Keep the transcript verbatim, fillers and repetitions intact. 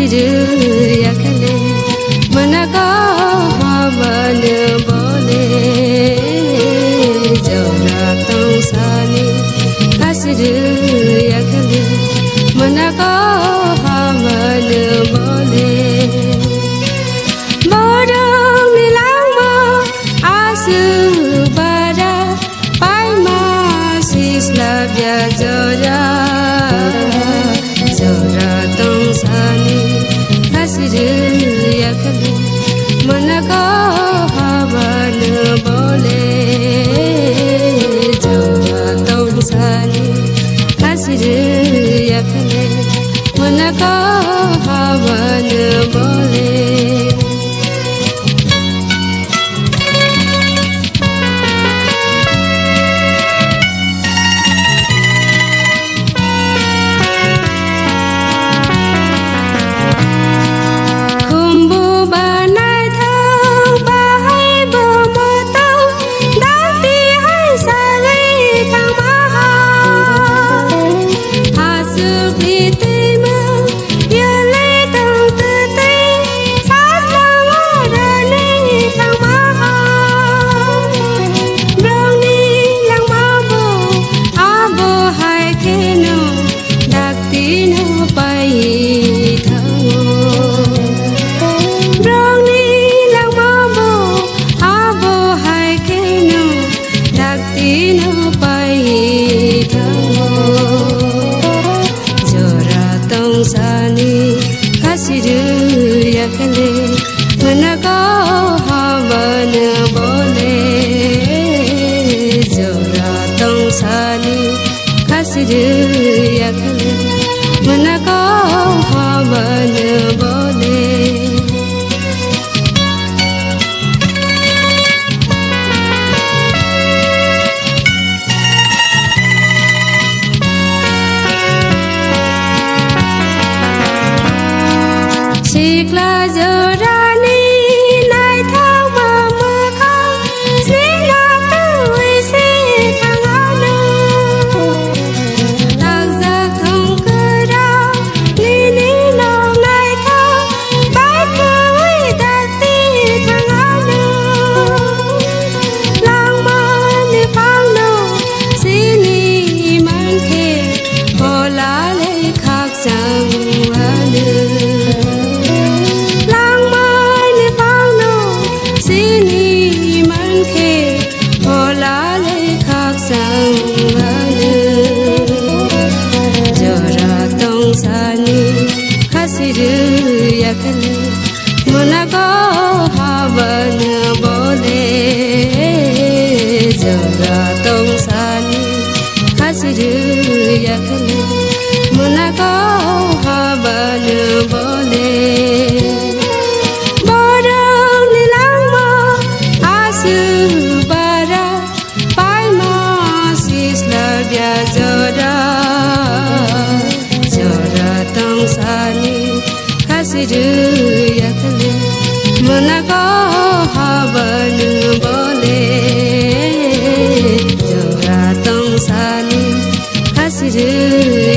Rwya khle mwnako habano bole, jora tongsani khasi rwya khle mwnako habano bole. Borokni langma aswk bara, paima sislabya jora, jora tongsani khasi rwya khle mwnako habano bole, jora tongsani khasi rwya khle mwnako habano bole. Khumbu ba naithok, bahai bo mwtwk, dakti hai sagwi thangma ha. Hasukni twimwk yelwi tong twtwi, saslango rani thangma ha. Borokni langma bo abo hai kheno, daktino pai thango. Borokni langma bo abo hai kheno, daktino pai thango. Jora tongsani khasi rwya khle mwnako habano bole, jora tongsani khasi rwya khle mwnako habano bole. Sikla jorani naithokma mwkhang, sino twi se thangano. Takjak thongkwrang nini nok naithok, bai khwi dakti thangano. Langmani phangno sini mankhe, pholale khakchang ano. Langmani phangno sini mankhe, pholale khakchang ano. Jora tongsani khasi rwya khle mwnako habano bole, jora tongsani khasi rwya khle mwnako habano bole. Borokni langma aswk bara, paima sislabya jora, jora tongsani khasi rwya khle mwnako habano bole, jora tongsani khasi rwya